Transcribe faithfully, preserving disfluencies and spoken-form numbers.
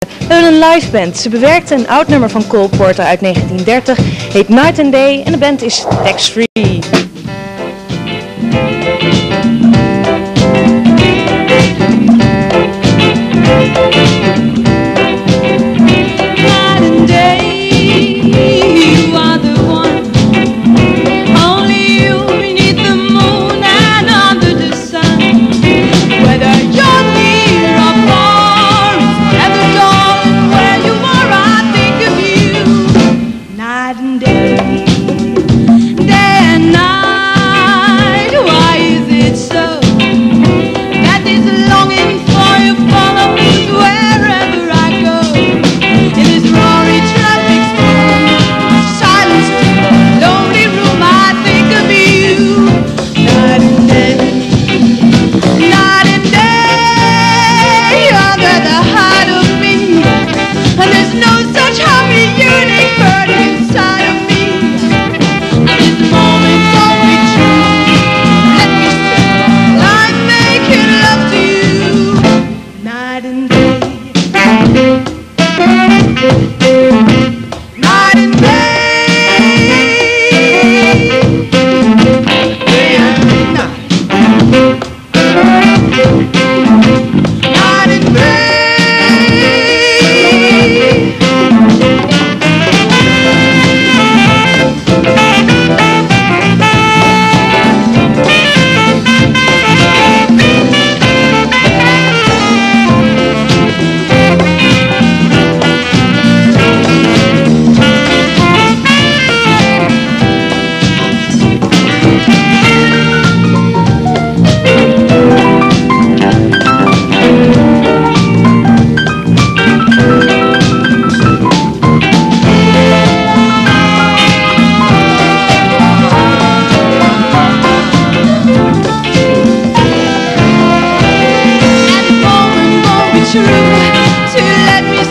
We hebben een liveband. Ze bewerkte een oud nummer van Cole Porter uit negentien dertig. Heet Night and Day en de band is Tax Free. Night and day, you are the one. Only you beneath the moon and under the sun. Whether you're near or far, at the door, where you are, I think of you. Night and day, day and night, why is it so that this longing for you follows wherever I go? In this roaring traffic storm, silence, lonely room, I think of you. Night and day, night and day, under the heart of me. And there's no such happy yearning burning inside of me. And this moment won't be true. Let me say, I'm making love to you. Night and day. Night and day. Day and night. Night and day. And the moment won't be true to let me